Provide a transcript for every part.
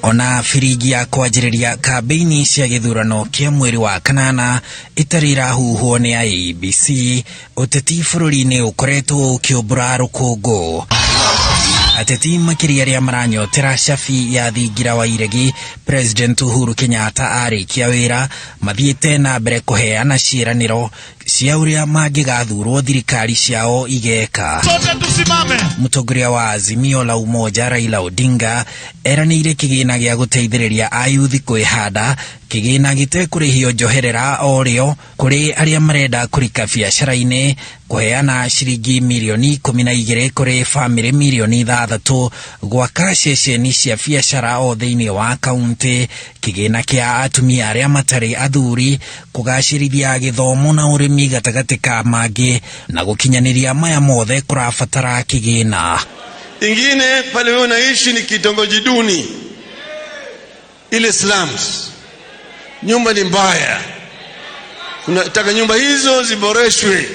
Ona biringi ya kwanjĩrĩria kambĩini cia gĩthurano kĩa mweri wa kanana ĩtarĩ ĩrahuhwo nĩ IEBC, ũteti bũrũri-inĩ ũkoretwo ũkĩũmbũra rũkũngũ. Ateti makĩria arĩa maranyotera cabi ya thingira wa iregi President Uhuru Kenyatta arĩkia wĩra mathiĩte na mbere kũheana ciĩranĩro cia ũrĩa mangĩgathurwo thirikari ciao igeka. Sote tusimame. Mũtongoria wa Azimio la Umoja Raila Odinga eranĩire kĩgĩna gĩa gũteithĩrĩria ayuthi kwĩhanda, kĩgĩna gĩtekũrĩhio njoherera o rĩo kũrĩ arĩa marenda kũrika biacara-inĩ, kũheana ciringi mirioni 12 kũrĩ bamĩrĩ mirioni 6, gwaka ceceni cia biacara o thĩinĩ wa kaunti, kĩgĩna kĩa atumia arĩa matarĩ athuri, kũgacĩrithia gĩthomo na ũrĩmi gatagatĩ ka mangĩ, na gũkinyanĩria maya mothe kũrabatara kĩgĩna. Ingine pale wewe unaishi ni kitongoji duni, ile slums, nyumba ni mbaya. Tunataka nyumba hizo ziboreshwe,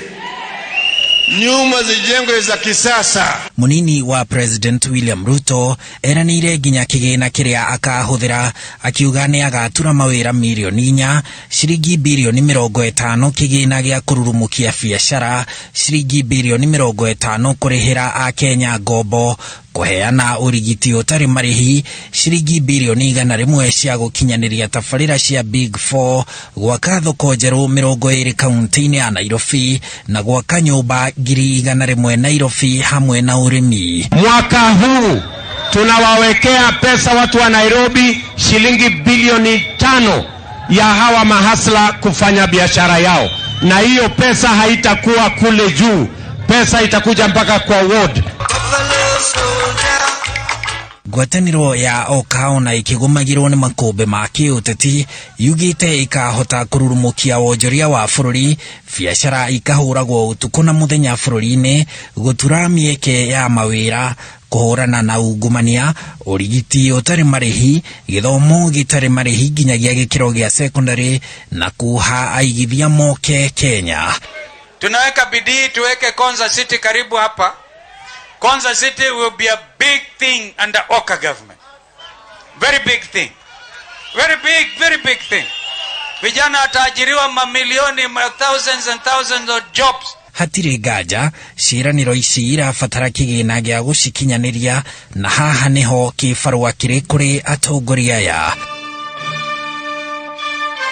nyumba zijengwe za kisasa. Munini wa President William Ruto eranĩire nginya kĩgĩna kĩrĩa akahũthĩra, akiuga nĩ agatura mawĩra mirioni 4, ciringi birioni 50 kĩgĩna gĩa kũrurumũkia biacara, ciringi birioni 50 kũrĩhĩra akenya ngombo, kũheana ũrigiti ũtarĩ marĩhi, ciringi birioni 100 cia gũkinyanĩria tabarĩra cia Big Four, gwaka thoko njerũ 20 kaunti-inĩ ya Nairobi na gwaka nyũmba 100,000 Nairobi hamwe na ũrĩmi. Mwaka huu tunawawekea pesa watu wa Nairobi shilingi bilioni 5 ya hawa mahasla kufanya biashara yao, na hiyo pesa haitakuwa kule juu, pesa itakuja mpaka kwa ward. Ngwatanĩro ya Oka ona ĩkĩgũmagĩrwo nĩ makũmbĩ ma kĩũteti yugĩte ĩkahota kũrurumũkia wonjoria wa bũrũri, biacara ikahũragwo ũtukũ na mũthenya bũrũri-inĩ, gũtura mĩeke ya mawĩra, kũhũrana na ungumania, ũrigiti ũtarĩ marĩhi, gĩthomo gĩtarĩ marĩhi nginyagia gĩkĩro gĩa secondary na kuha aigithia moke Kenya. Tunaweka bidii tuweke Konza City karibu hapa. Konza City will be a big thing under Oka government. Very big thing. Very big, very big thing. Vijana wataajiriwa mamilioni, thousands and thousands of jobs. Hatirĩ nganja ciĩranĩro ici irabatara kĩgĩna gĩa gũcikinyanĩria, na haha nĩho kĩbarũa kĩrĩ kũrĩ atongoria aya.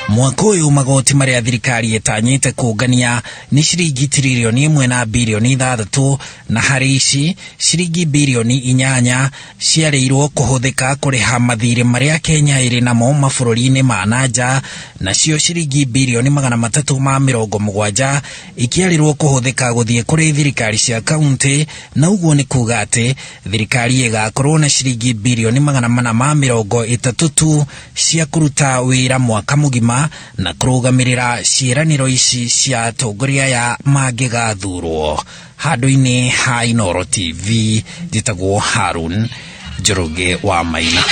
Mwaka ũyũ magoti marĩa thirikari ĩtanyĩte kũngania nĩ ciringi tiririoni 1 na birioni 6, na harĩ ici ciringi birioni 8 ciarĩirwo kũhũthĩka kũrĩha mathirĩ marĩa Kenya ĩrĩ namo mabũrũri-inĩ ma na nja, nacio ciringi birioni 370 ikĩarĩrwo kũhũthĩka gũthiĩ kũrĩ thirikari cia kaunti, na ũguo nĩ kuga atĩ thirikari ĩgakorwo na ciringi birioni 430 tu cia kũruta wĩra mwaka mũgima na kũrũgamĩrĩra ciĩranĩro ici cia atongoria aya mangĩgathurwo. Handũ-inĩ ha Inooro TV, njĩtagwo Harun Njoroge wa Maina.